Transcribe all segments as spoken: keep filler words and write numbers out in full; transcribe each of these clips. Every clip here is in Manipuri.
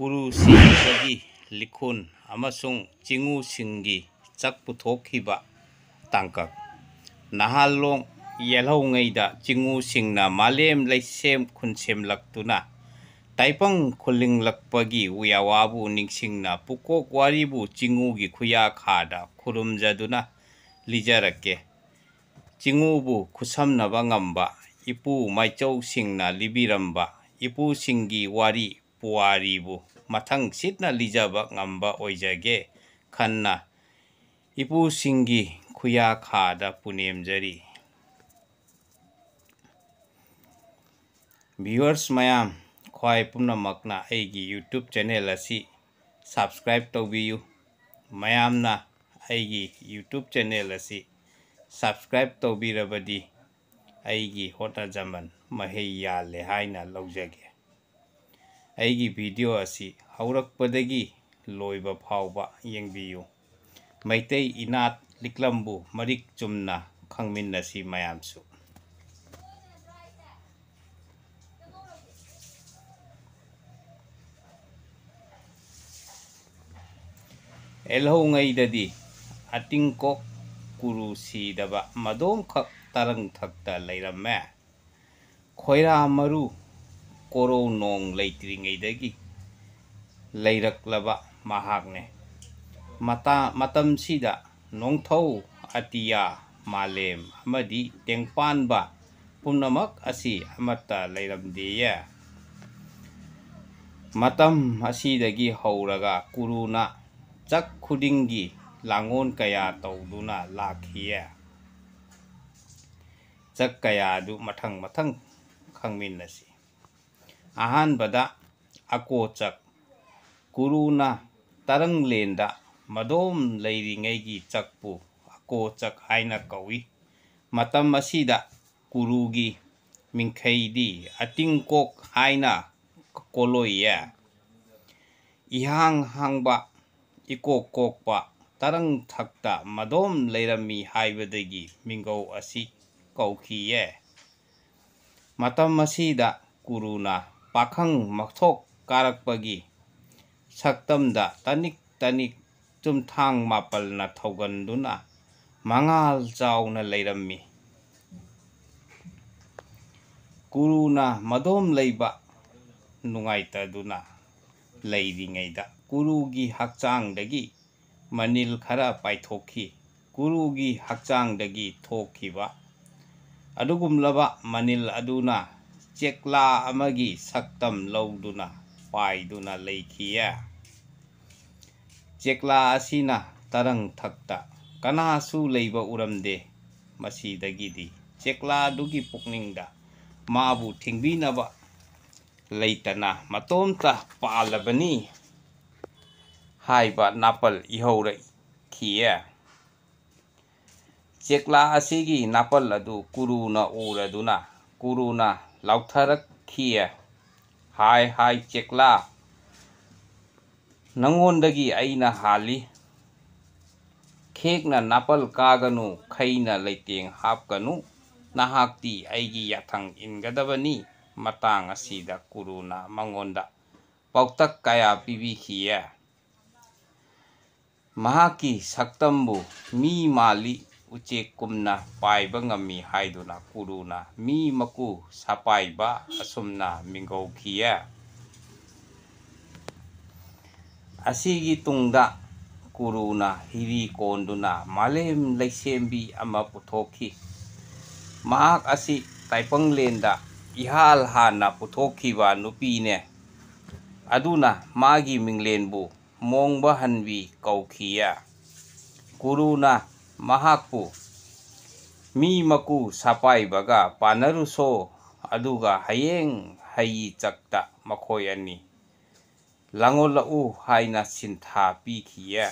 ꯀꯨꯔꯨꯁꯤꯡꯒꯤ ꯂꯤꯈꯨꯟ ꯑꯃꯁꯨꯡ ꯆꯤꯉꯨꯁꯤꯡꯒꯤ ꯆꯥꯛ ꯄꯨꯊꯣꯛꯈꯤꯕ ꯇꯥꯡꯀꯛ꯫ ꯅꯍꯥꯟꯂꯣꯡ ꯌꯦꯜꯍꯧꯉꯩꯗ ꯆꯤꯉꯨꯁꯤꯡꯅ ꯃꯥꯂꯦꯝ ꯂꯩꯁꯦꯝ ꯈꯨꯟꯁꯦꯝꯂꯛꯇꯨꯅ ꯇꯥꯏꯕꯪ ꯈꯨꯂꯤꯡꯂꯛꯄꯒꯤ ꯎꯌꯥꯋꯥꯕꯨ ꯅꯤꯡꯁꯤꯡꯅ ꯄꯨꯀꯣꯛ ꯋꯥꯔꯤꯕꯨ ꯆꯤꯉꯨꯒꯤ ꯈꯨꯌꯥꯈꯥꯗ ꯈꯨꯔꯨꯝꯖꯗꯨꯅ ꯂꯤꯖꯔꯛꯀꯦ꯫ ꯆꯤꯉꯨꯕꯨ ꯈꯨꯠꯁꯝꯅꯕ ꯉꯝꯕ ꯏꯄꯨ ꯃꯥꯏꯆꯧꯁꯤꯡꯅ ꯂꯤꯕꯤꯔꯝꯕ ꯏꯄꯨꯁꯤꯡꯒꯤ ꯋꯥꯔꯤ ꯄꯨꯋꯥꯔꯤꯕꯨ ꯃꯊꯪ ꯁꯤꯠꯅ ꯂꯤꯖꯕ ꯉꯝꯕ ꯑꯣꯏꯖꯒꯦ ꯈꯟꯅ ꯏꯄꯨꯁꯤꯡꯒꯤ ꯈꯨꯌꯥꯈꯥꯗ ꯄꯨꯅꯦꯝꯖꯔꯤ꯫ Viewers ꯃꯌꯥꯝ, ꯈ꯭ꯋꯥꯏ ꯄꯨꯝꯅꯃꯛꯅ ꯑꯩꯒꯤ YouTube channel ꯑꯁꯤ subscribe ꯇꯧꯕꯤꯌꯨ꯫ ꯃꯌꯥꯝꯅ ꯑꯩꯒꯤ YouTube channel ꯑꯁꯤ subscribe ꯇꯧꯕꯤꯔꯕꯗꯤ ꯑꯩꯒꯤ ꯍꯣꯠꯅꯖꯃꯟ ꯃꯍꯩ ꯌꯥꯜꯂꯦ ꯍꯥꯏꯅ ꯂꯧꯖꯒꯦ꯫ ꯑꯩꯒꯤ video ꯑꯁꯤ ꯍꯧꯔꯛꯄꯗꯒꯤ ꯂꯣꯏꯕ ꯐꯥꯎꯕ ꯌꯦꯡꯕꯤꯌꯨ꯫ ꯃꯩꯇꯩ ꯏꯅꯥꯠ ꯂꯤꯛꯂꯝꯕꯨ ꯃꯔꯤꯛ ꯆꯨꯝꯅ ꯈꯪꯃꯤꯟꯅꯁꯤ ꯃꯌꯥꯝꯁꯨ꯫ ꯌꯦꯜꯍꯧꯉꯩꯗꯗꯤ ꯑꯇꯤꯡꯀꯣꯛ ꯀꯨꯔꯨ ꯁꯤꯗꯕ ꯃꯗꯣꯝꯈꯛ ꯇꯔꯪꯊꯛꯇ ꯂꯩꯔꯝꯃꯦ꯫ ꯈꯣꯏꯔꯥ ꯃꯔꯨ ꯀꯣꯔꯧ ꯅꯣꯡ ꯂꯩꯇ꯭ꯔꯤꯉꯩꯗꯒꯤ ꯂꯩꯔꯛꯂꯕ ꯃꯍꯥꯛꯅꯦ꯫ ꯃꯇꯥ-, ꯃꯇꯝꯁꯤꯗ ꯅꯣꯡꯊꯧ, ꯑꯇꯤꯌꯥ, ꯃꯥꯂꯦꯝ ꯑꯃꯗꯤ ꯇꯦꯡꯄꯥꯟꯕ ꯄꯨꯝꯅꯃꯛ ꯑꯁꯤ ꯑꯃꯠꯇ ꯂꯩꯔꯝꯗꯦꯌꯦ꯫ ꯃꯇꯝ ꯑꯁꯤꯗꯒꯤ ꯍꯧꯔꯒ ꯀꯨꯔꯨꯅ ꯆꯥꯛ ꯈꯨꯗꯤꯡꯒꯤ ꯂꯥꯡꯑꯣꯟ ꯀꯌꯥ ꯇꯧꯗꯨꯅ ꯂꯥꯛꯈꯤꯌꯦ꯫ ꯆꯥꯛ ꯀꯌꯥ ꯑꯗꯨ ꯃꯊꯪ ꯃꯊꯪ ꯈꯪꯃꯤꯟꯅꯁꯤ꯫ ꯑꯍꯥꯟꯕꯗ ꯑꯀꯣ ꯆꯥꯛ꯫ ꯀꯨꯔꯨꯅ ꯇꯔꯪꯂꯦꯟꯗ ꯃꯗꯣꯝ ꯂꯩꯔꯤꯉꯩꯒꯤ ꯆꯥꯛꯄꯨ ꯑꯀꯣ ꯆꯥꯛ ꯍꯥꯏꯅ ꯀꯧꯏ꯫ ꯃꯇꯝ ꯑꯁꯤꯗ ꯀꯨꯔꯨꯒꯤ ꯃꯤꯡꯈꯩꯗꯤ ꯑꯇꯤꯡꯀꯣꯛ ꯍꯥꯏꯅ ꯀꯣꯂꯣꯏꯌꯦ꯫ ꯏꯍꯥꯡ ꯍꯥꯡꯕ, ꯏꯀꯣꯛ ꯀꯣꯛꯄ, ꯇꯔꯪ ꯊꯛꯇ ꯃꯗꯣꯝ ꯂꯩꯔꯝꯃꯤ ꯍꯥꯏꯕꯗꯒꯤ ꯃꯤꯡꯒꯧ ꯑꯁꯤ ꯀꯧꯈꯤꯌꯦ꯫ ꯃꯇꯝ ꯑꯁꯤꯗ ꯀꯨꯔꯨꯅ ꯄꯥꯈꯪ ꯃꯊꯣꯛ ꯀꯥꯔꯛꯄꯒꯤ ꯁꯛꯇꯝꯗ ꯇꯅꯤꯛ ꯇꯅꯤꯛ ꯆꯨꯝꯊꯥꯡ ꯃꯥꯄꯜꯅ ꯊꯧꯒꯟꯗꯨꯅ ꯃꯉꯥꯜ ꯆꯥꯎꯅ ꯂꯩꯔꯝꯃꯤ꯫ ꯀꯨꯔꯨꯅ ꯃꯗꯣꯝ ꯂꯩꯕ ꯅꯨꯡꯉꯥꯏꯇꯗꯨꯅ ꯂꯩꯔꯤꯉꯩꯗ ꯀꯨꯔꯨꯒꯤ ꯍꯛꯆꯥꯡꯗꯒꯤ ꯃꯅꯤꯜ ꯈꯔ ꯄꯥꯏꯊꯣꯛꯈꯤ꯫ ꯀꯨꯔꯨꯒꯤ ꯍꯛꯆꯥꯡꯗꯒꯤ ꯊꯣꯛꯈꯤꯕ ꯑꯗꯨꯒꯨꯝꯂꯕ ꯃꯅꯤꯜ ꯑꯗꯨꯅ ꯆꯦꯛꯂꯥ ꯑꯃꯒꯤ ꯁꯛꯇꯝ ꯂꯧꯗꯨꯅ ꯄꯥꯏꯗꯨꯅ ꯂꯩꯈꯤꯌꯦ꯫ ꯆꯦꯛꯂꯥ ꯑꯁꯤꯅ ꯇꯔꯪ ꯊꯛꯇ ꯀꯅꯥꯁꯨ ꯂꯩꯕ ꯎꯔꯝꯗꯦ꯫ ꯃꯁꯤꯗꯒꯤꯗꯤ ꯆꯦꯛꯂꯥ ꯑꯗꯨꯒꯤ ꯄꯨꯛꯅꯤꯡꯗ ꯃꯥꯕꯨ ꯊꯤꯡꯕꯤꯅꯕ ꯂꯩꯇꯅ ꯃꯇꯣꯝꯇ ꯄꯥꯜꯂꯕꯅꯤ ꯍꯥꯏꯕ ꯅꯥꯄꯜ ꯏꯍꯧꯔꯛꯈꯤꯌꯦ꯫ ꯆꯦꯛꯂꯥ ꯑꯁꯤꯒꯤ ꯅꯥꯄꯜ ꯑꯗꯨ ꯀꯨꯔꯨꯅ ꯎꯔꯗꯨꯅ ꯀꯨꯔꯨꯅ ꯂꯥꯎꯊꯔꯛꯈꯤꯌꯦ, "ꯍꯥꯏ, ꯍꯥꯏ, ꯆꯦꯛꯂꯥ, ꯅꯉꯣꯟꯗꯒꯤ ꯑꯩꯅ ꯍꯥꯜꯂꯤ꯫ ꯈꯦꯛꯅ ꯅꯥꯄꯜ ꯀꯥꯒꯅꯨ, ꯈꯩꯅ ꯂꯩꯇꯦꯡ ꯍꯥꯞꯀꯅꯨ꯫ ꯅꯍꯥꯛꯇꯤ ꯑꯩꯒꯤ ꯌꯥꯊꯪ ꯏꯟꯒꯗꯕꯅꯤ"꯫ ꯃꯇꯥꯡ ꯑꯁꯤꯗ ꯀꯨꯔꯨꯅ ꯃꯉꯣꯟꯗ ꯄꯥꯎꯇꯥꯛ ꯀꯌꯥ ꯄꯤꯕꯤꯈꯤꯌꯦ꯫ ꯃꯍꯥꯛꯀꯤ ꯁꯛꯇꯝꯕꯨ ꯃꯤ ꯃꯥꯜꯂꯤ, ꯎꯆꯦꯛꯀꯨꯝꯅ ꯄꯥꯏꯕ ꯉꯝꯃꯤ ꯍꯥꯏꯗꯨꯅ ꯀꯨꯔꯨꯅ ꯃꯤ ꯃꯀꯨ ꯁꯥꯄꯥꯏꯕ ꯑꯁꯨꯝꯅ ꯃꯤꯡꯒꯧꯈꯤꯌꯦ꯫ ꯑꯁꯤꯒꯤ ꯇꯨꯡꯗ ꯀꯨꯔꯨꯅ ꯍꯤꯔꯤ ꯀꯣꯟꯗꯨꯅ ꯃꯥꯂꯦꯝ ꯂꯩꯁꯦꯝꯕꯤ ꯑꯃ ꯄꯨꯊꯣꯛꯈꯤ꯫ ꯃꯍꯥꯛ ꯑꯁꯤ ꯇꯥꯏꯕꯪꯂꯦꯟꯗ ꯏꯍꯥꯜ ꯍꯥꯟꯅ ꯄꯨꯊꯣꯛꯈꯤꯕ ꯅꯨꯄꯤꯅꯦ꯫ ꯑꯗꯨꯅ ꯃꯥꯒꯤ ꯃꯤꯡꯂꯦꯟꯕꯨ ꯃꯣꯡꯕ ꯍꯟꯕꯤ ꯀꯧꯈꯤꯌꯦ꯫ ꯀꯨꯔꯨꯅ ꯃꯍꯥꯛꯄꯨ ꯃꯤ ꯃꯀꯨ ꯁꯥꯄꯥꯏꯕꯒ ꯄꯥꯟꯅꯔꯨꯁꯣ, ꯑꯗꯨꯒ ꯍꯌꯦꯡ ꯍꯩꯆꯛꯇ ꯃꯈꯣꯏ ꯑꯅꯤ ꯂꯥꯡꯉꯣꯜꯂꯛꯎ ꯍꯥꯏꯅ ꯁꯤꯟꯊꯥ ꯄꯤꯈꯤꯌꯦ꯫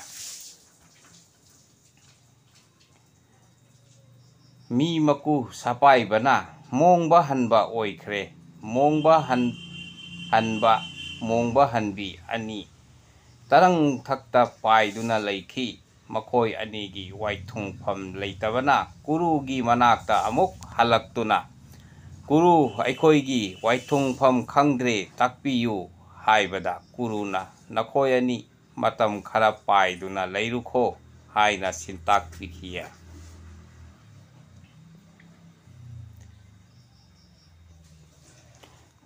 ꯃꯤ ꯃꯀꯨ ꯁꯥꯄꯥꯏꯕꯅ ꯃꯣꯡꯕ ꯍꯟꯕ ꯑꯣꯏꯈ꯭ꯔꯦ꯫ ꯃꯣꯡꯕ ꯍꯟ-, ꯍꯟꯕ, ꯃꯣꯡꯕ ꯍꯟꯕꯤ ꯑꯅꯤ ꯇꯔꯪ ꯊꯛꯇ ꯄꯥꯏꯗꯨꯅ ꯂꯩꯈꯤ꯫ ꯃꯈꯣꯏ ꯑꯅꯤꯒꯤ ꯋꯥꯏꯊꯨꯡꯐꯝ ꯂꯩꯇꯕꯅ ꯀꯨꯔꯨꯒꯤ ꯃꯅꯥꯛꯇ ꯑꯃꯨꯛ ꯍꯜꯂꯛꯇꯨꯅ, "ꯀꯨꯔꯨ, ꯑꯩꯈꯣꯏꯒꯤ ꯋꯥꯏꯊꯨꯡꯐꯝ ꯈꯪꯗ꯭ꯔꯦ, ꯇꯥꯛꯄꯤꯌꯨ" ꯍꯥꯏꯕꯗ ꯀꯨꯔꯨꯅ "ꯅꯈꯣꯏ ꯑꯅꯤ ꯃꯇꯝ ꯈꯔ ꯄꯥꯏꯗꯨꯅ ꯂꯩꯔꯨꯈꯣ" ꯍꯥꯏꯅ ꯁꯤꯟꯇꯥꯛ ꯄꯤꯈꯤꯌꯦ꯫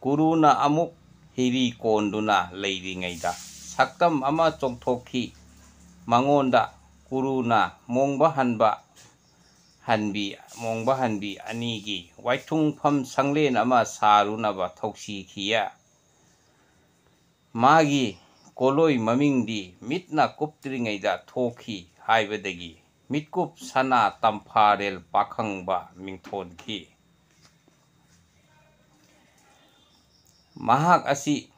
ꯀꯨꯔꯨꯅ ꯑꯃꯨꯛ ꯍꯤꯔꯤ ꯀꯣꯟꯗꯨꯅ ꯂꯩꯔꯤꯉꯩꯗ ꯁꯛꯇꯝ ꯑꯃ ꯆꯣꯡꯊꯣꯛꯈꯤ꯫ ꯃꯉꯣꯟꯗ ꯀꯨꯔꯨꯅ ꯃꯣꯡꯕ ꯍꯟꯕ ꯍꯟꯕꯤ, ꯃꯣꯡꯕ ꯍꯟꯕꯤ ꯑꯅꯤꯒꯤ ꯋꯥꯏꯊꯨꯡꯐꯝ ꯁꯪꯂꯦꯟ ꯑꯃ ꯁꯥꯔꯨꯅꯕ ꯊꯧꯁꯤꯈꯤꯌꯦ꯫ ꯃꯥꯒꯤ ꯀꯣꯂꯣꯏ ꯃꯃꯤꯡꯗꯤ ꯃꯤꯠꯅ ꯀꯨꯞꯇ꯭ꯔꯤꯉꯩꯗ ꯊꯣꯛꯈꯤ ꯍꯥꯏꯕꯗꯒꯤ ꯃꯤꯠꯀꯨꯞ ꯁꯅꯥ ꯇꯝꯐꯥꯔꯦꯜ ꯄꯥꯈꯪꯕ ꯃꯤꯡꯊꯣꯟꯈꯤ꯫ ꯃꯍꯥꯛ ꯑꯁꯤ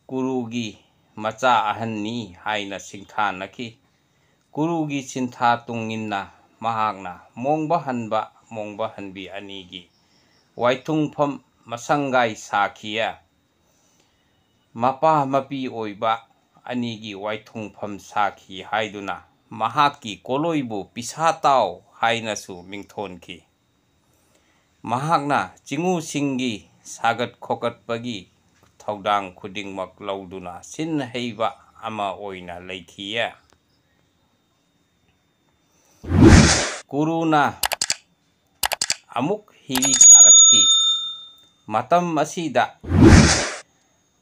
ꯀꯨꯔꯨꯒꯤ ꯃꯆꯥ ꯑꯍꯟꯅꯤ ꯍꯥꯏꯅ ꯁꯤꯡꯊꯥꯅꯈꯤ꯫ ꯀꯨꯔꯨꯒꯤ ꯁꯤꯟꯊꯥ ꯇꯨꯡ ꯏꯟꯅ ꯃꯍꯥꯛꯅ ꯃꯣꯡꯕ ꯍꯟꯕ, ꯃꯣꯡꯕ ꯍꯟꯕꯤ ꯑꯅꯤꯒꯤ ꯋꯥꯏꯊꯨꯡꯐꯝ ꯃꯁꯪꯒꯥꯏ ꯁꯥꯈꯤꯌꯦ꯫ ꯃꯄꯥ ꯃꯄꯤ ꯑꯣꯏꯕ ꯑꯅꯤꯒꯤ ꯋꯥꯏꯊꯨꯡꯐꯝ ꯁꯥꯈꯤ ꯍꯥꯏꯗꯨꯅ ꯃꯍꯥꯛꯀꯤ ꯀꯣꯂꯣꯏꯕꯨ "ꯄꯤꯁꯥ ꯇꯥꯎ" ꯍꯥꯏꯅꯁꯨ ꯃꯤꯡꯊꯣꯟꯈꯤ꯫ ꯃꯍꯥꯛꯅ ꯆꯤꯡꯎꯁꯤꯡꯒꯤ ꯁꯥꯒꯠ ꯈꯣꯀꯠꯄꯒꯤ ꯊꯧꯗꯥꯡ ꯈꯨꯗꯤꯡꯃꯛ ꯂꯧꯗꯨꯅ ꯁꯤꯟ ꯍꯩꯕ ꯑꯃ ꯑꯣꯏꯅ ꯂꯩꯈꯤꯌꯦ꯫ ꯀꯨꯔꯨꯅ ꯑꯃꯨꯛ ꯍꯤꯔꯤ ꯇꯥꯔꯛꯈꯤ꯫ ꯃꯇꯝ ꯑꯁꯤꯗ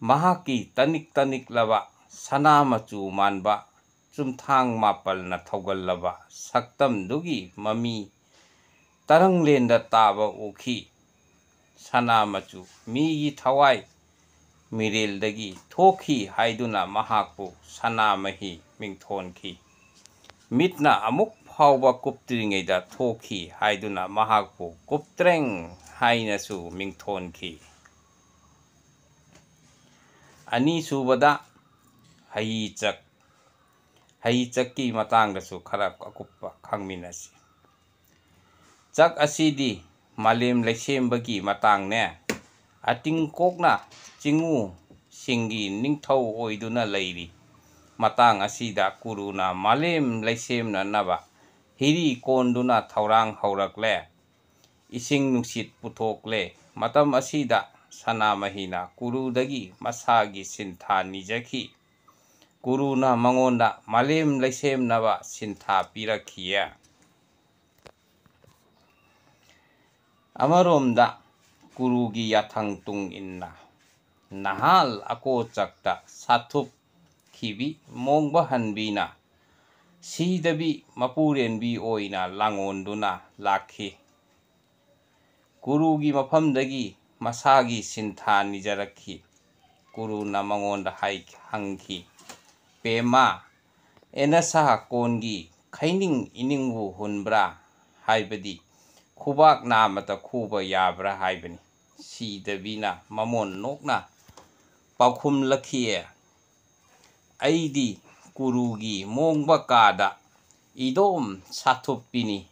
ꯃꯍꯥꯛꯀꯤ ꯇꯅꯤꯛ ꯇꯅꯤꯛꯂꯕ ꯁꯅꯥ ꯃꯆꯨ ꯃꯥꯟꯕ ꯆꯨꯝꯊꯥꯡ ꯃꯥꯄꯜꯅ ꯊꯧꯒꯜꯂꯕ ꯁꯛꯇꯝꯗꯨꯒꯤ ꯃꯃꯤ ꯇꯔꯪꯂꯦꯟꯗ ꯇꯥꯕ ꯎꯈꯤ꯫ ꯁꯅꯥ ꯃꯆꯨ ꯃꯤꯒꯤ ꯊꯋꯥꯏ ꯃꯤꯔꯦꯜꯗꯒꯤ ꯊꯣꯛꯈꯤ ꯍꯥꯏꯗꯨꯅ ꯃꯍꯥꯛꯄꯨ ꯁꯅꯥꯃꯍꯤ ꯃꯤꯡꯊꯣꯟꯈꯤ꯫ ꯃꯤꯠꯅ ꯑꯃꯨꯛ ꯐꯥꯎꯕ ꯀꯨꯞꯇ꯭ꯔꯤꯉꯩꯗ ꯊꯣꯛꯈꯤ ꯍꯥꯏꯗꯨꯅ ꯃꯍꯥꯛꯄꯨ ꯀꯨꯞꯇ꯭ꯔꯦꯡ ꯍꯥꯏꯅꯁꯨ ꯃꯤꯡꯊꯣꯟꯈꯤ꯫ ꯑꯅꯤꯁꯨꯕꯗ ꯍꯩꯆꯛ, ꯍꯩꯆꯛꯀꯤ ꯃꯇꯥꯡꯗꯁꯨ ꯈꯔ ꯑꯀꯨꯞꯄ ꯈꯪꯃꯤꯟꯅꯁꯤ꯫ ꯆꯛ ꯑꯁꯤꯗꯤ ꯃꯥꯂꯦꯝ ꯂꯩꯁꯦꯝꯕꯒꯤ ꯃꯇꯥꯡꯅꯦ꯫ ꯑꯇꯤꯡꯀꯣꯛꯅ ꯆꯤꯡꯉꯨꯁꯤꯡꯒꯤ ꯅꯤꯡꯊꯧ ꯑꯣꯏꯗꯨꯅ ꯂꯩꯔꯤ꯫ ꯃꯇꯥꯡ ꯑꯁꯤꯗ ꯀꯨꯔꯨꯅ ꯃꯥꯂꯦꯝ ꯂꯩꯁꯦꯝꯅꯅꯕ ꯍꯤꯔꯤ ꯀꯣꯟꯗꯨꯅ ꯊꯧꯔꯥꯡ ꯍꯧꯔꯛꯂꯦ꯫ ꯏꯁꯤꯡ ꯅꯨꯡꯁꯤꯠ ꯄꯨꯊꯣꯛꯂꯦ꯫ ꯃꯇꯝ ꯑꯁꯤꯗ ꯁꯅꯥꯃꯍꯤꯅ ꯀꯨꯔꯨꯗꯒꯤ ꯃꯁꯥꯒꯤ ꯁꯤꯟꯊꯥ ꯅꯤꯖꯈꯤ꯫ ꯀꯨꯔꯨꯅ ꯃꯉꯣꯟꯗ ꯃꯥꯂꯦꯝ ꯂꯩꯁꯦꯝꯅꯕ ꯁꯤꯟꯊꯥ ꯄꯤꯔꯛꯈꯤꯌꯦ꯫ ꯑꯃꯔꯣꯝꯗ ꯀꯨꯔꯨꯒꯤ ꯌꯥꯊꯪ ꯇꯨꯡ ꯏꯟꯅ ꯅꯍꯥꯜ ꯑꯀꯣꯆꯛꯇ ꯁꯥꯊꯨꯞꯈꯤꯕꯤ ꯃꯣꯡꯕ ꯍꯟꯕꯤꯅ ꯁꯤꯗꯕꯤ ꯃꯄꯨꯔꯦꯟꯕꯤ ꯑꯣꯏꯅ ꯂꯥꯡꯑꯣꯟꯗꯨꯅ ꯂꯥꯛꯈꯤ꯫ ꯀꯨꯔꯨꯒꯤ ꯃꯐꯝꯗꯒꯤ ꯃꯁꯥꯒꯤ ꯁꯤꯟꯊꯥ ꯅꯤꯖꯔꯛꯈꯤ꯫ ꯀꯨꯔꯨꯅ ꯃꯉꯣꯟꯗ ꯍꯥꯏ-, ꯍꯪꯈꯤ, "ꯄꯦꯃꯥ, ꯑꯦꯅꯁꯥ ꯀꯣꯟꯒꯤ ꯈꯩꯅꯤꯡ ꯏꯅꯤꯡꯕꯨ ꯍꯨꯟꯕ꯭ꯔꯥ? ꯍꯥꯏꯕꯗꯤ ꯈꯨꯕꯥꯛ ꯅꯥꯃꯇ ꯈꯨꯕ ꯌꯥꯕ꯭ꯔꯥ ꯍꯥꯏꯕꯅꯤ꯫" ꯁꯤꯗꯕꯤꯅ ꯃꯃꯣꯟ ꯅꯣꯛꯅ ꯄꯥꯎꯈꯨꯝꯂꯛꯈꯤꯌꯦ, "ꯑꯩꯗꯤ ꯀꯨꯔꯨꯒꯤ ꯃꯣꯡꯕ ꯀꯥꯗ ꯏꯗꯣꯝ ꯁꯥꯊꯨꯞꯄꯤꯅꯤ꯫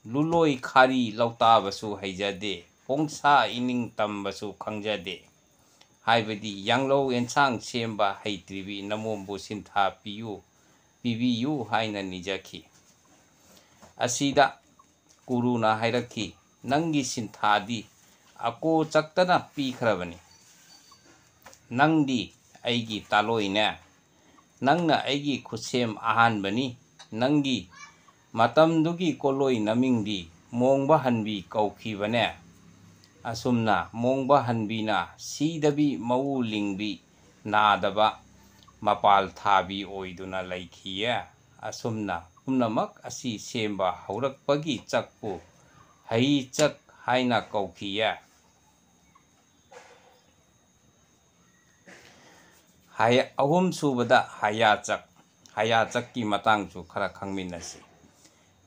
ꯂꯨꯂꯣꯏ ꯈꯥꯔꯤ ꯂꯧꯇꯥꯕꯁꯨ ꯍꯩꯖꯗꯦ, ꯄꯣꯡꯁꯥ ꯏꯅꯤꯡ ꯇꯝꯕꯁꯨ ꯈꯪꯖꯗꯦ꯫ ꯍꯥꯏꯕꯗꯤ ꯌꯥꯡꯂꯧ ꯑꯦꯟꯁꯥꯡ ꯁꯦꯝꯕ ꯍꯩꯇ꯭ꯔꯤꯕꯤ ꯅꯃꯣꯝꯕꯨ ꯁꯤꯟꯊꯥ ꯄꯤꯌꯨ, ꯄꯤꯕꯤꯌꯨ ꯍꯥꯏꯅ ꯅꯤꯖꯈꯤ꯫" ꯑꯁꯤꯗ ꯀꯨꯔꯨꯅ ꯍꯥꯏꯔꯛꯈꯤ, "ꯅꯪꯒꯤ ꯁꯤꯟꯊꯥꯗꯤ ꯑꯀꯣ ꯆꯛꯇꯅ ꯄꯤꯈ꯭ꯔꯕꯅꯤ꯫ ꯅꯪꯗꯤ ꯑꯩꯒꯤ ꯇꯥꯂꯣꯏꯅꯦ꯫ ꯅꯪꯅ ꯑꯩꯒꯤ ꯈꯨꯠꯁꯦꯝ ꯑꯍꯥꯟꯕꯅꯤ꯫ ꯅꯪꯒꯤ ꯃꯇꯝꯗꯨꯒꯤ ꯀꯣꯂꯣꯏ ꯅꯃꯤꯡꯗꯤ ꯃꯣꯡꯕ ꯍꯟꯕꯤ ꯀꯧꯈꯤꯕꯅꯦ꯫" ꯑꯁꯨꯝꯅ ꯃꯣꯡꯕ ꯍꯟꯕꯤꯅ ꯁꯤꯗꯕꯤ ꯃꯎ ꯂꯤꯡꯕꯤ ꯅꯥꯗꯕ ꯃꯄꯥꯜ ꯊꯥꯕꯤ ꯑꯣꯏꯗꯨꯅ ꯂꯩꯈꯤꯌꯦ꯫ ꯑꯁꯨꯝꯅ ꯄꯨꯝꯅꯃꯛ ꯑꯁꯤ ꯁꯦꯝꯕ ꯍꯧꯔꯛꯄꯒꯤ ꯆꯛꯄꯨ ꯍꯩ ꯆꯛ ꯍꯥꯏꯅ ꯀꯧꯈꯤꯌꯦ꯫ ꯍꯥꯏ-, ꯑꯍꯨꯝꯁꯨꯕꯗ ꯍꯌꯥꯆꯛ, ꯍꯌꯥꯆꯛꯀꯤ ꯃꯇꯥꯡꯁꯨ ꯈꯔ ꯈꯪꯃꯤꯟꯅꯁꯤ꯫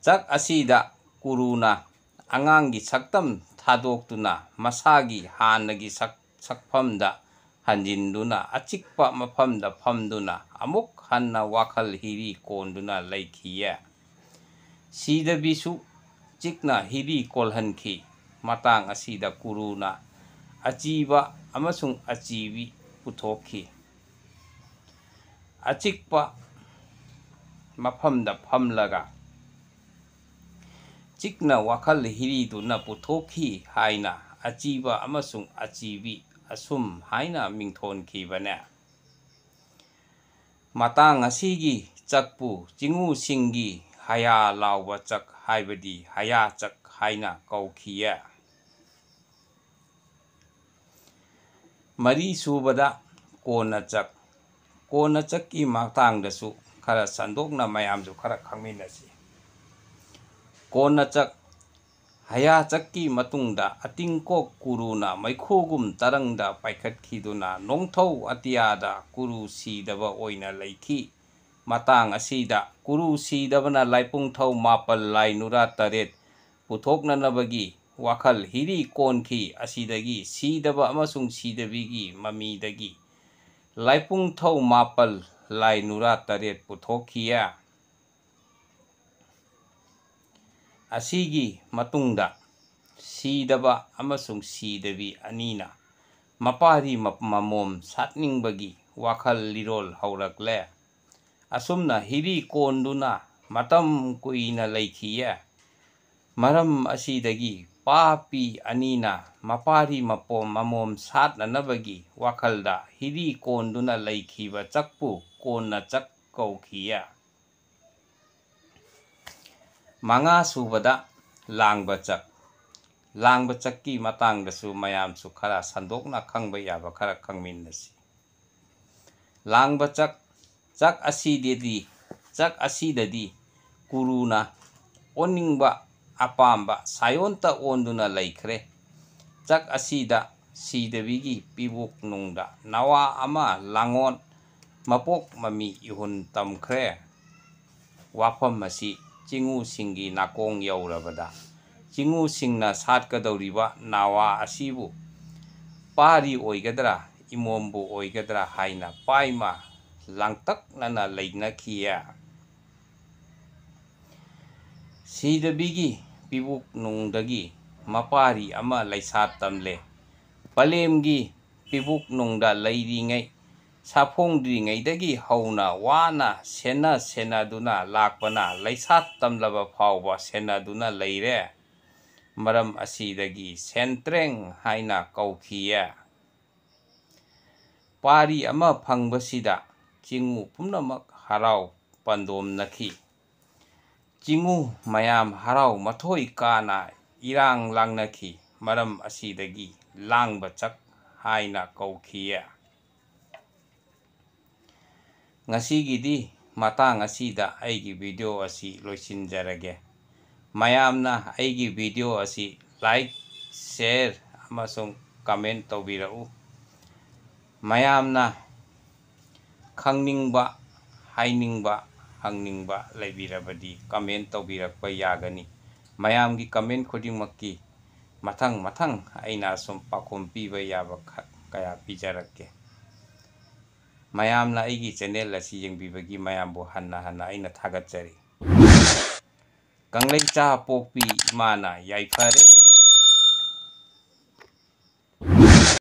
ꯆꯛ ꯑꯁꯤꯗ ꯀꯨꯔꯨꯅ ꯑꯉꯥꯡꯒꯤ ꯁꯛꯇꯝ ꯊꯥꯗꯣꯛꯇꯨꯅ ꯃꯁꯥꯒꯤ ꯍꯥꯟꯅꯒꯤ ꯁꯛ-, ꯁꯛꯐꯝꯗ ꯍꯟꯖꯤꯟꯗꯨꯅ ꯑꯆꯤꯛꯄ ꯃꯐꯝꯗ ꯐꯝꯗꯨꯅ ꯑꯃꯨꯛ ꯍꯟꯅ ꯋꯥꯈꯜ ꯍꯤꯔꯤ ꯀꯣꯟꯗꯨꯅ ꯂꯩꯈꯤꯌꯦ꯫ ꯁꯤꯗꯕꯤꯁꯨ ꯆꯤꯛꯅ ꯍꯤꯔꯤ ꯀꯣꯜꯍꯟꯈꯤ꯫ ꯃꯇꯥꯡ ꯑꯁꯤꯗ ꯀꯨꯔꯨꯅ ꯑꯆꯤꯕ ꯑꯃꯁꯨꯡ ꯑꯆꯤꯕꯤ ꯄꯨꯊꯣꯛꯈꯤ꯫ ꯑꯆꯤꯛꯄ ꯃꯐꯝꯗ ꯐꯝꯂꯒ ꯆꯤꯛꯅ ꯋꯥꯈꯜ ꯍꯤꯔꯤꯗꯨꯅ ꯄꯨꯊꯣꯛꯈꯤ ꯍꯥꯏꯅ ꯑꯆꯤꯕ ꯑꯃꯁꯨꯡ ꯑꯆꯤꯕꯤ ꯑꯁꯨꯝ ꯍꯥꯏꯅ ꯃꯤꯡꯊꯣꯟꯈꯤꯕꯅꯦ꯫ ꯃꯇꯥꯡ ꯑꯁꯤꯒꯤ ꯆꯛꯄꯨ ꯆꯤꯡꯎꯁꯤꯡꯒꯤ ꯍꯌꯥ ꯂꯥꯎꯕ ꯆꯛ ꯍꯥꯏꯕꯗꯤ ꯍꯌꯥ ꯆꯛ ꯍꯥꯏꯅ ꯀꯧꯈꯤꯌꯦ꯫ ꯃꯔꯤꯁꯨꯕꯗ ꯀꯣꯟꯅ ꯆꯛ꯫ ꯀꯣꯟꯅ ꯆꯛꯀꯤ ꯃꯇꯥꯡꯗꯁꯨ ꯈꯔ ꯁꯟꯗꯣꯛꯅ ꯃꯌꯥꯝꯁꯨ ꯈꯔ ꯈꯪꯃꯤꯟꯅꯁꯤ꯫ ꯀꯣꯟꯅ ꯆꯛ꯫ ꯍꯌꯥ ꯆꯛꯀꯤ ꯃꯇꯨꯡꯗ ꯑꯇꯤꯡꯀꯣꯛ ꯀꯨꯔꯨꯅ ꯃꯩꯈꯨꯒꯨꯝ ꯇꯔꯪꯗ ꯄꯥꯏꯈꯠꯈꯤꯗꯨꯅ ꯅꯣꯡꯊꯧ ꯑꯇꯤꯌꯥꯗ ꯀꯨꯔꯨ ꯁꯤꯗꯕ ꯑꯣꯏꯅ ꯂꯩꯈꯤ꯫ ꯃꯇꯥꯡ ꯑꯁꯤꯗ ꯀꯨꯔꯨ ꯁꯤꯗꯕꯅ ꯂꯥꯏꯄꯨꯡꯊꯧ ꯃꯥꯄꯜ ꯂꯥꯏ ꯅꯨꯔꯥ ꯇꯔꯦꯠ ꯄꯨꯊꯣꯛꯅꯅꯕꯒꯤ ꯋꯥꯈꯜ ꯍꯤꯔꯤ ꯀꯣꯟꯈꯤ꯫ ꯑꯁꯤꯗꯒꯤ ꯁꯤꯗꯕ ꯑꯃꯁꯨꯡ ꯁꯤꯗꯕꯤꯒꯤ ꯃꯃꯤꯗꯒꯤ ꯂꯥꯏꯄꯨꯡꯊꯧ ꯃꯥꯄꯜ ꯂꯥꯏ ꯅꯨꯔꯥ ꯇꯔꯦꯠ ꯄꯨꯊꯣꯛꯈꯤꯌꯦ꯫ ꯑꯁꯤꯒꯤ ꯃꯇꯨꯡꯗ ꯁꯤꯗꯕ ꯑꯃꯁꯨꯡ ꯁꯤꯗꯕꯤ ꯑꯅꯤꯅ ꯃꯄꯥꯔꯤ ꯃ-, ꯃꯃꯣꯝ ꯁꯥꯠꯅꯤꯡꯕꯒꯤ ꯋꯥꯈꯜ ꯂꯤꯔꯣꯜ ꯍꯧꯔꯛꯂꯦ꯫ ꯑꯁꯨꯝꯅ ꯍꯤꯔꯤ ꯀꯣꯟꯗꯨꯅ ꯃꯇꯝ ꯀꯨꯏꯅ ꯂꯩꯈꯤꯌꯦ꯫ ꯃꯔꯝ ꯑꯁꯤꯗꯒꯤ ꯄꯥꯄꯤ ꯑꯅꯤꯅ ꯃꯄꯥꯔꯤ ꯃꯄꯣꯝ ꯃꯃꯣꯝ ꯁꯥꯠꯅꯅꯕꯒꯤ ꯋꯥꯈꯜꯗ ꯍꯤꯔꯤ ꯀꯣꯟꯗꯨꯅ ꯂꯩꯈꯤꯕ ꯆꯛꯄꯨ ꯀꯣꯟꯅ ꯆꯛ ꯀꯧꯈꯤꯌꯦ꯫ ꯃꯉꯥ ꯁꯨꯕꯗ ꯂꯥꯡꯕ ꯆꯛ꯫ ꯂꯥꯡꯕ ꯆꯛꯀꯤ ꯃꯇꯥꯡꯗꯁꯨ ꯃꯌꯥꯝꯁꯨ ꯈꯔ ꯁꯟꯗꯣꯛꯅ ꯈꯪꯕ ꯌꯥꯕ ꯈꯔ ꯈꯪꯃꯤꯟꯅꯁꯤ꯫ ꯂꯥꯡꯕ ꯆꯛ, ꯆꯛ ꯑꯁꯤꯗꯗꯤ, ꯆꯛ ꯑꯁꯤꯗꯗꯤ ꯀꯨꯔꯨꯅ ꯑꯣꯟꯅꯤꯡꯕ ꯑꯄꯥꯝꯕ ꯁꯥꯌꯣꯟꯇ ꯑꯣꯟꯗꯨꯅ ꯂꯩꯈ꯭ꯔꯦ꯫ ꯆꯛ ꯑꯁꯤꯗ ꯁꯤꯗꯕꯤꯒꯤ ꯄꯤꯕꯨꯛ ꯅꯨꯡꯗ ꯅꯋꯥ ꯑꯃ ꯂꯥꯡꯑꯣꯟ ꯃꯄꯣꯛ ꯃꯃꯤ ꯏꯍꯨꯟ ꯇꯝꯈ꯭ꯔꯦ꯫ ꯋꯥꯐꯝ ꯑꯁꯤ ꯆꯤꯡꯎꯁꯤꯡꯒꯤ ꯅꯥꯀꯣꯡ ꯌꯧꯔꯕꯗ, ꯆꯤꯡꯎꯁꯤꯡꯅ ꯁꯥꯠꯀꯗꯧꯔꯤꯕ ꯅꯥꯋꯥ ꯑꯁꯤꯕꯨ ꯄꯥꯔꯤ ꯑꯣꯏꯒꯗ꯭ꯔꯥ, ꯏꯃꯣꯝꯕꯨ ꯑꯣꯏꯒꯗ꯭ꯔꯥ ꯍꯥꯏꯅ ꯄꯥꯏꯃ ꯂꯥꯡꯇꯛꯅꯅ ꯂꯩꯅꯈꯤꯌꯦ꯫ ꯁꯤꯗꯕꯤꯒꯤ ꯄꯤꯕꯨꯛ ꯅꯨꯡꯗꯒꯤ ꯃꯄꯥꯔꯤ ꯑꯃ ꯂꯩꯁꯥꯠ ꯇꯝꯂꯦ꯫ ꯄꯂꯦꯝꯒꯤ ꯄꯤꯕꯨꯛ ꯅꯨꯡꯗ ꯂꯩꯔꯤꯉꯩ, ꯁꯥꯐꯣꯡꯗ꯭ꯔꯤꯉꯩꯗꯒꯤ ꯍꯧꯅ ꯋꯥꯅ ꯁꯦꯟꯅ ꯁꯦꯟꯅꯗꯨꯅ ꯂꯥꯛꯄꯅ ꯂꯩꯁꯥꯠ ꯇꯝꯂꯕ ꯐꯥꯎꯕ ꯁꯦꯟꯅꯗꯨꯅ ꯂꯩꯔꯦ꯫ ꯃꯔꯝ ꯑꯁꯤꯗꯒꯤ ꯁꯦꯟꯇ꯭ꯔꯦꯡ ꯍꯥꯏꯅ ꯀꯧꯈꯤꯌꯦ꯫ ꯄꯥꯔꯤ ꯑꯃ ꯐꯪꯕꯁꯤꯗ ꯆꯤꯡꯉꯨ ꯄꯨꯝꯅꯃꯛ ꯍꯔꯥꯎ ꯄꯟꯗꯣꯝꯅꯈꯤ꯫ ꯆꯤꯡꯉꯨ ꯃꯌꯥꯝ ꯍꯔꯥꯎ ꯃꯊꯣꯏ ꯀꯥꯅ ꯏꯔꯥꯡ ꯂꯥꯡꯅꯈꯤ꯫ ꯃꯔꯝ ꯑꯁꯤꯗꯒꯤ ꯂꯥꯡꯕ ꯆꯛ ꯍꯥꯏꯅ ꯀꯧꯈꯤꯌꯦ꯫ ꯉꯁꯤꯒꯤꯗꯤ ꯃꯇꯥꯡ ꯑꯁꯤꯗ ꯑꯩꯒꯤ ꯚꯤꯗꯤꯑꯣ ꯑꯁꯤ ꯂꯣꯏꯁꯤꯟꯖꯔꯒꯦ꯫ ꯃꯌꯥꯝꯅ ꯑꯩꯒꯤ ꯚꯤꯗꯤꯑꯣ ꯑꯁꯤ like, share ꯑꯃꯁꯨꯡ comment ꯇꯧꯕꯤꯔꯛꯎ꯫ ꯃꯌꯥꯝꯅ ꯈꯪꯅꯤꯡꯕ, ꯍꯥꯏꯅꯤꯡꯕ, ꯍꯪꯅꯤꯡꯕ ꯂꯩꯕꯤꯔꯕꯗꯤ comment ꯇꯧꯕꯤꯔꯛꯄ ꯌꯥꯒꯅꯤ꯫ ꯃꯌꯥꯝꯒꯤ comment ꯈꯨꯗꯤꯡꯃꯛꯀꯤ ꯃꯊꯪ ꯃꯊꯪ ꯑꯩꯅ ꯑꯁꯨꯝ ꯄꯥꯎꯈꯨꯝ ꯄꯤꯕ ꯌꯥꯕ ꯈ-, ꯀꯌꯥ ꯄꯤꯖꯔꯛꯀꯦ꯫ ꯃꯌꯥꯝꯅ ꯑꯩꯒꯤ channel ꯑꯁꯤ ꯌꯦꯡꯕꯤꯕꯒꯤ ꯃꯌꯥꯝꯕꯨ ꯍꯟꯅ ꯍꯟꯅ ꯑꯩꯅ ꯊꯥꯒꯠꯆꯔꯤ꯫ ꯀꯪꯂꯩꯆꯥ ꯄꯣꯛꯄꯤ ꯏꯃꯥꯅ ꯌꯥꯏꯐꯔꯦ